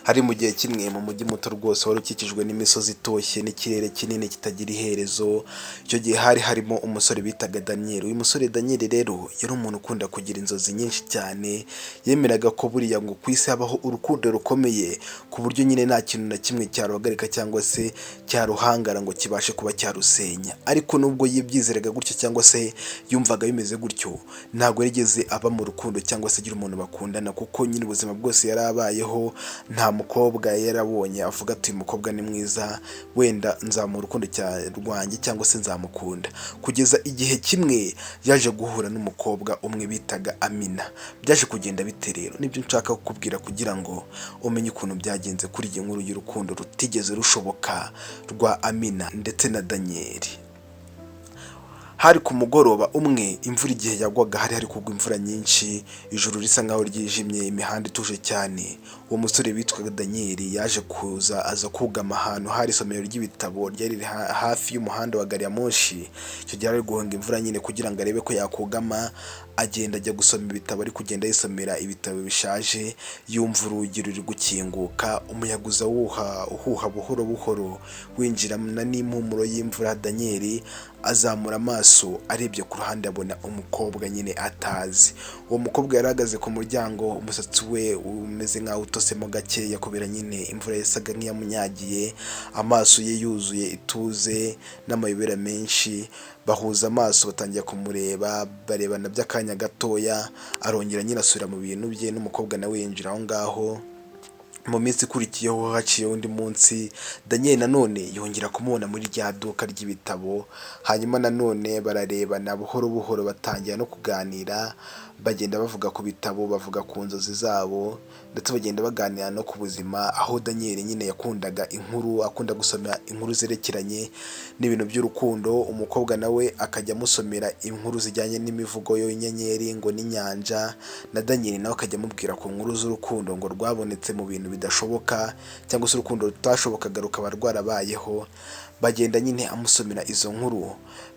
Hari mu gihe kimwe mu mujyi muto rwose wari ukikijwe n'imisozi itoshye n'ikirere kinini kitagira iherezo. Icyo gihe hari harimo umusore bitaga Daniel. Uyu musore Daniel rero yari umuntu ukunda kugira inzozi nyinshi cyane, yemeraga ko buriya ngo ku isi habaho urukundo rukomeye ku buryo nyine nta kintu na kimwe cyaruhagarika cyangwa se cyaruhangara ngo kibashe kuba cyarusenya. Ariko nubwo yibyizeraga gutyo cyangwa se yumvaga bimeze gutyo, ntabwo yigeze aba mu rukundo cyangwa se agira umuntu bakundana, kuko nyine ubuzima bwose yari abayeho nta mukobwa yarabonye avuga ati: "Uyu mukobwa ni mwiza, wenda nzamuha urukundo rwanjye cyangwa se nzamukunda." Kugeza igihe kimwe yaje guhura n'umukobwa umwe bitaga Amina. Byaje kugenda bite rero? Nibyo nshaka kukubwira kugira ngo umenye ukuntu byagenze kuri iyi nkuru y'urukundo rutigeze rushoboka rwa Amina ndetse na Daniel. Hari ku mugoroba umwe, imvura igihe yagwaga, hari kugwa imvura nyinshi, ijuru risa nkaho ryijimye, imihanda ituje cyane. Uwo musore witwaga Daniel yaje kuza, aza kugama ahantu hari isomero ry'ibitabo ryari riri hafi y'umuhanda wa gari ya moshi. Icyo gihe ari guhunga imvura nyine kugira ngo arebe ko yakugama, agenda ajya gusoma ibitabo. Ari kugenda yisomera ibitabo bishaje, yumva urugi ruri gukinguka, umuyaga uza wuha uhuha buhoro buhoro, winjirana n'impumuro y'imvura. Daniel azamura amaso, arebye ku ruhande abona umukobwa nyine atazi. Uwo mukobwa yari ahagaze ku muryango, umusatsi we umeze nk'aho utosemo gakeya kubera nyine imvura yasaga nk'iyamunyagiye, amaso ye yuzuye ituze n'amayobera menshi. Bahuza amaso, batangira kumureba, barebana by'akanya gatoya, arongera nyine asubira mu bintu bye, n'umukobwa nawe yinjira aho ngaho. Mu minsi ikurikiyeho, haciyeho undi munsi, Daniel nanone yongera kumubona muri rya duka ry'ibitabo. Hanyuma nanone bararebana buhoro buhoro, batangira no kuganira, bagenda bavuga ku bitabo, bavuga ku nzozi zabo, ndetse bagenda baganira no ku buzima, aho Daniel nyine yakundaga inkuru, akunda gusoma inkuru zerekeranye n'ibintu by'urukundo, umukobwa nawe akajya amusomera inkuru zijyanye n'imivugo y'inyenyeri ngo n'inyanja, na Daniel nawe akajya amubwira ku nkuru z'urukundo ngo rwabonetse mu bintu bidashoboka cyangwa se urukundo rutashobokaga rukaba rwarabayeho. Bagenda nyine amusomera izo nkuru,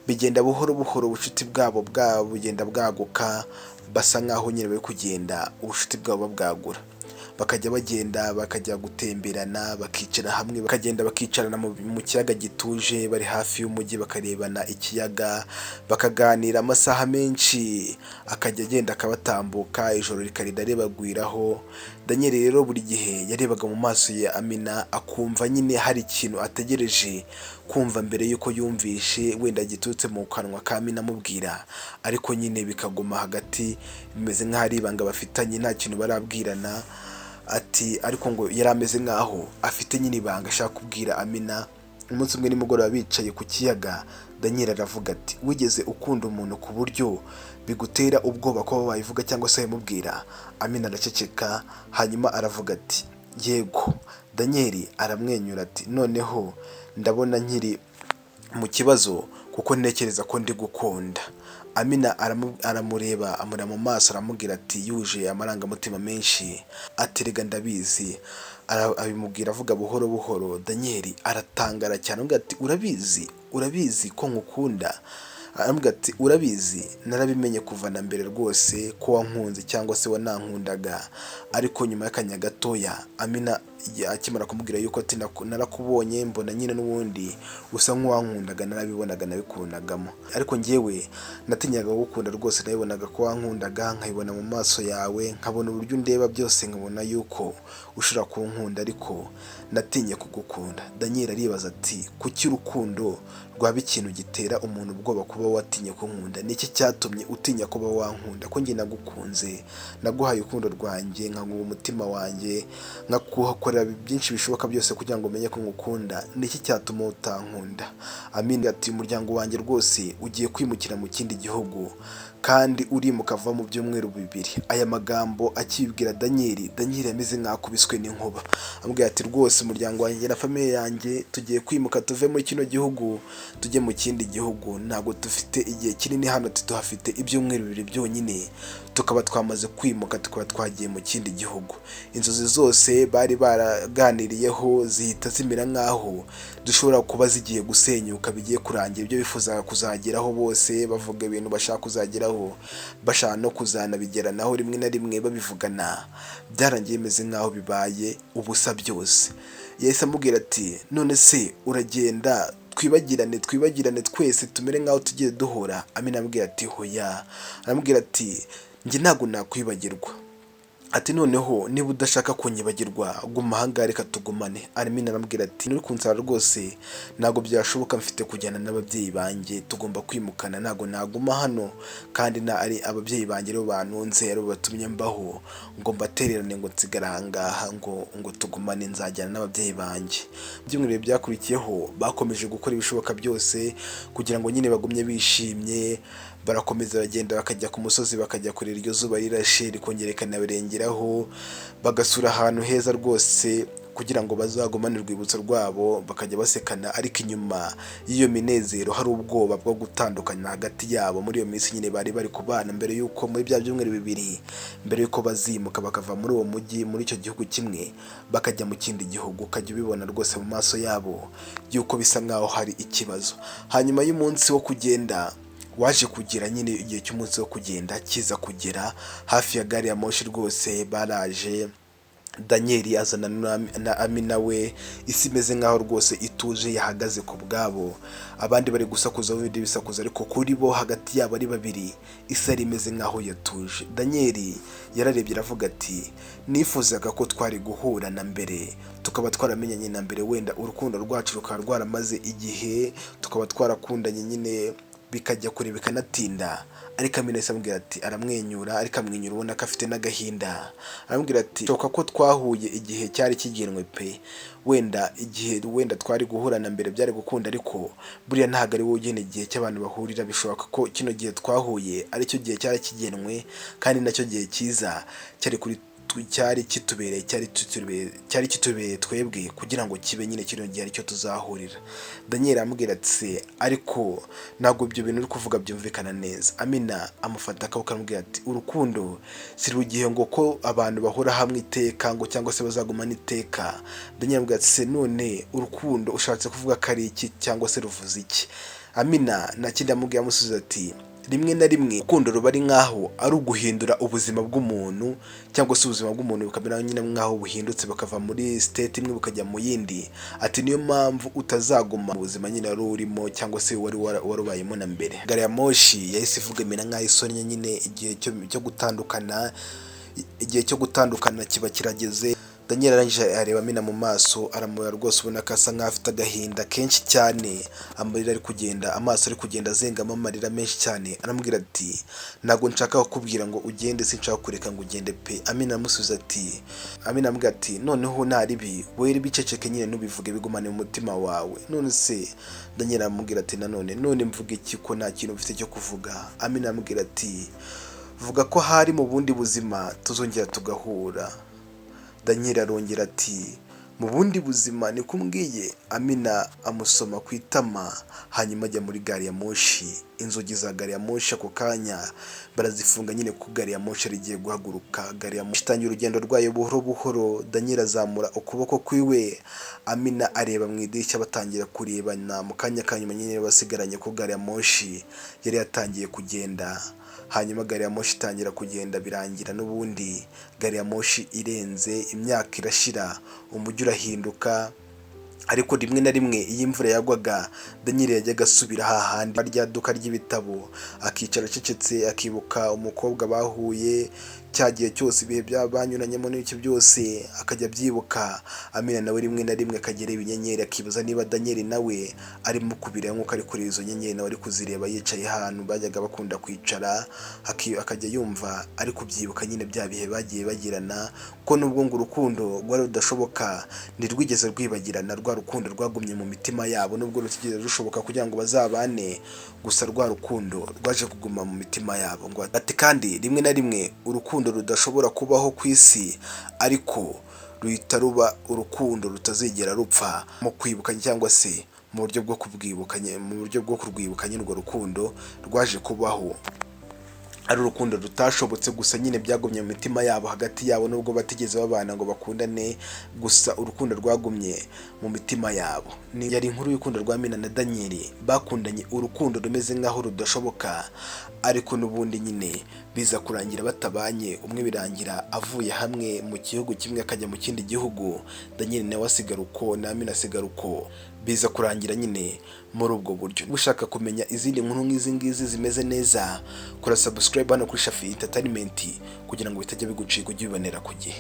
bigenda buhoro buhoro, ubucuti bwabo bugenda bwaguka, basa nkaho nyine bari kugenda ubucuti bwabo babwagura, bakajya bagenda bakajya gutemberana, bakicara hamwe, bakagenda bakicarana mu kiyaga gituje bari hafi y'umujyi, bakarebana ikiyaga, bakaganira amasaha menshi, akajya agenda akabatambuka, ijoro rikarinda ribagwiraho. Daniel rero buri gihe yarebaga mu maso ya Amina, akumva nyine hari ikintu ategereje kumva mbere y'uko yumvishe wenda giturutse mu kanwa ka Amina amubwira, ariko nyine bikaguma hagati bimeze nk'aho ari ibanga bafitanye, nta kintu barabwirana. Ati ariko ngo yari ameze nk'aho afite nyine ibanga ashaka kubwira Amina. Umunsi umwe nimugoroba bicaye ku kiyaga, Daniel aravuga ati: "Wigeze ukunda umuntu ku buryo bigutera ubwoba kuba wabivuga cyangwa se wabimubwira?" Amina araceceka, hanyuma aravuga ati: "Yego." Daniel aramwenyura ati: "Noneho ndabona nkiri mu kibazo kuko ntekereza ko ndi gukunda." Amina aramureba, amureba mu maso, aramubwira ati yuje amarangamutima menshi, ati: "Rega ndabizi." Abimubwira avuga buhoro buhoro. Daniel aratangara cyane, aramubwira ati: "Urabizi? Urabizi ko nkukunda?" Aramubwira ati: "Urabizi, narabimenye kuva na mbere rwose ko wankunze cyangwa se wanankundaga." Ariko nyuma y'akanya gatoya, Amina akimara kumubwira yuko ati: "Narakubonye mbona nyine n'ubundi usa nk'uwankundaga, narabibonaga, nabikundagamo, ariko njyewe natinyaga kugukunda rwose. Nabibonaga ko wankundaga, nkabibona mu maso yawe, nkabona uburyo undeba byose, nkabona yuko ushobora kunkunda, ariko natinye kugukunda." Daniel aribaza ati: "Kuki urukundo rwaba ikintu gitera umuntu ubwoba kuba watinye kunkunda? Ni iki cyatumye utinya kuba wankunda, ko njye nagukunze, naguhaye urukundo rwanjye, nkaguha umutima wanjye, nkakuhakorera byinshi bishoboka byose kugira ngo umenye ko ngukunda? Ni iki cyatuma utankunda?" Amina ati: "Umuryango wanjye rwose ugiye kwimukira mu kindi gihugu kandi urimuka vuba mu byumweru 2." Aya magambo akibwira Daniel, Daniel yameze nk'akubiswe n'inkuba. Amubwira ati: "Rwose umuryango wanjye na famille yanjye tugiye kwimuka, tuve muri kino gihugu tujye mu kindi gihugu. Ntabwo dufite igihe kinini hano, tuhafite ibyumweru 2 byonyine, tukaba twamaze kwimuka, tukaba twagiye mu kindi gihugu." Inzozi zose bari baraganiriyeho zihita zimera nk'aho zishobora kuba zigiye gusenyuka, bigiye kurangira. Ibyo bifuzaga kuzageraho bose bavuga ibintu bashaka kuzageraho, bashaka no kuzanabigeranaho rimwe na rimwe babivugana, byarangiye bimeze nk'aho bibaye ubusa byose. Yahise amubwira ati: "None se uragenda twibagirane, twibagirane twese, tumere nk'aho tugiye duhura?" Amina aramubwira ati: "Hoya." Aramubwira ati: "Njye ntabwo nakwibagirwa." Ati: "Noneho niba udashaka kunyibagirwa, guma ahangaha, reka tugumane." Amina aramubwira ati: "Uri kunsaba rwose ntabwo byashoboka, mfite kujyana n'ababyeyi banjye, tugomba kwimukana, ntabwo naguma hano kandi na ari ababyeyi banjye aribo bantunze, aribo batumye mbaho, ngo mbatererane ngo nsigare ahangaha ngo tugumane, nzajyana n'ababyeyi banjye." Ibyumweru byakurikiyeho bakomeje gukora ibishoboka byose kugira ngo nyine bagumye bishimye. Barakomeza bagenda, bakajya ku musozi, bakajya kureba iryo zuba rirashe, rikongera rikanabarengeraho, bagasura ahantu heza rwose kugira ngo bazagumane urwibutso rwabo, bakajya basekana, ariko inyuma y'iyo minezero hari ubwoba bwo gutandukana hagati yabo. Muri iyo minsi nyine bari bari kubana mbere y'uko muri bya byumweru 2 mbere y'uko bazimuka bakava muri uwo mujyi, muri icyo gihugu kimwe, bakajya mu kindi gihugu, ukajya ubibona rwose mu maso yabo y'uko bisa nk'aho hari ikibazo. Hanyuma y'umunsi wo kugenda waje kugera nyine, igihe cy'umunsi wo kugenda kiza kugera hafi ya gari ya moshi rwose baraje, Daniel azana na Amina we. Isi imeze nk'aho rwose ituje, yahagaze ku bwabo. Abandi bari gusakuza bindi bisakuza, ariko kuri bo hagati yabo ari babiri isi yari imeze nk'aho yatuje. Daniel yararebye aravuga ati: "Nifuzaga ko twari guhura na mbere, tukaba twaramenyanye na mbere, wenda urukundo rwacu rukaba rwaramaze igihe, tukaba twarakundanye nyine bikajya kure bikanatinda." Ariko Amina yahise amubwira ati, aramwenyura, ariko amwenyura ubona ko afite n'agahinda, aramubwira ati: "Bishoboka ko twahuye igihe cyari kigenwe pe, wenda igihe wenda twari guhura na mbere byari gukunda, ariko buriya ntabwo ari wowe ugena igihe cy'abantu bahurira. Bishoboka ko kino gihe twahuye aricyo gihe cyari kigenwe, kandi nacyo gihe cyiza cyari kuri cyari kitubereye, cyari kitubereye twebwe kugira ngo kibe nyine kino gihe aricyo tuzahurira." Daniel aramubwira ati: "Se ariko ntabwo ibyo bintu uri kuvuga byumvikana neza." Amina amufata akaboko aramubwira ati: "Urukundo si igihe ngo ko abantu bahora hamwe iteka ngo cyangwa se bazagumana iteka." Daniel aramubwira ati: "Se none urukundo ushatse kuvuga ko ari iki cyangwa se ruvuze iki?" Amina nta kindi amubwiye, amusubiza ati: "Rimwe na rimwe urukundo ruba ari nk'aho ari uguhindura ubuzima bw'umuntu, cyangwa se ubuzima bw'umuntu bukamera nyine nk'aho buhindutse, bukava muri state imwe bukajya mu yindi." Ati: "Niyo mpamvu utazaguma mu buzima nyine wari urimo cyangwa se wari warubayemo na mbere." Gari ya moshi yahise ivuga, imera nk'aho isonnye nyine, igihe cyo gutandukana, igihe cyo gutandukana kiba kirageze. Daniel arangije areba Amina mu maso, aramureba rwose ubona ko asa nkaho afite agahinda kenshi cyane, amarira ari kugenda, amaso ari kugenda azengamo amarira menshi cyane. Aramubwira ati: "Ntabwo nshaka kukubwira ngo ugende, sinshaka kureka ngo ugende pe." Amina aramusubiza ati, Amina aramubwira ati: "Noneho naribi wowe biceceke nyine, ntubivuge, bigumane mu mutima wawe." None se Daniel aramubwira ati: "Nanone none mvuga iki ko nta kintu mfite cyo kuvuga?" Amina aramubwira ati: "Vuga ko hari mu bundi buzima tuzongera tugahura." Daniel arongera ati: "Mu bundi buzima niko umbwiye?" Amina amusoma ku itama, hanyuma ajya muri gari ya moshi. Inzugi za gari ya moshi ako kanya barazifunga nyine kuko gari ya moshi yari igiye guhaguruka. Gari ya moshi itangira urugendo rwayo buhoro buhoro. Daniel azamura ukuboko kwiwe, Amina areba mu idirishya, batangira kurebana mu kanya ka nyuma nyine basigaranye ko gari ya moshi yari yatangiye kugenda. Hanyuma gari ya moshi itangira kugenda, birangira n'ubundi gari ya moshi irenze, imyaka irashira, umujyi urahinduka. Ariko rimwe na rimwe iyo imvura yagwaga, Daniel yajyaga asubira hahandi rya duka ry'ibitabo, akicara acecetse, akibuka umukobwa bahuye cya gihe cyose, ibihe banyuranyemo n'ibiki byose akajya abyibuka. Amina nawe rimwe na rimwe akajya areba inyenyeri, akibaza niba Daniel nawe arimo kubireba nk'uko ari kureba izo nyenyeri, nawe ari kuzireba yicaye ahantu bajyaga bakunda kwicara, akajya yumva ari kubyibuka nyine bya bihe bagiye bagirana, ko nubwo ngo urukundo rwari rudashoboka, ntirwigeze rwibagirana. Rwa rukundo rwagumye mu mitima yabo, nubwo rutigeze rushoboka kugira ngo bazabane, gusa rwa rukundo rwaje kuguma mu mitima yabo. Ngo ati kandi rimwe na rimwe urukundo rudashobora kubaho ku isi, ariko ruhita ruba urukundo rutazigera rupfa mu kwibuka, cyangwa se mu buryo bwo kubwibuka, mu buryo bwo kurwibuka nyine urwo rukundo rwaje kubaho. Ari urukundo rutashobotse, gusa nyine byagumye mu mitima yabo, hagati yabo, nubwo batigeze babana ngo bakundane, gusa urukundo rwagumye mu mitima yabo. Ni yari inkuru y'urukundo rwa Mina na Daniel. Bakundanye urukundo rumeze nk'aho rudashoboka, ariko n'ubundi nyine biza kurangira batabanye. Umwe birangira avuye hamwe mu gihugu kimwe akajya mu kindi gihugu, Daniel nawe asigara uko, na Amina asigara uko. Biza kurangira nyine muri ubwo buryo. Ushaka kumenya izindi nkuru nk'izi ngizi zimeze neza, kora subscribe hano kuri Shafi Entertainment kugira ngo bitajya bigucika, ujye ubibonera ku gihe.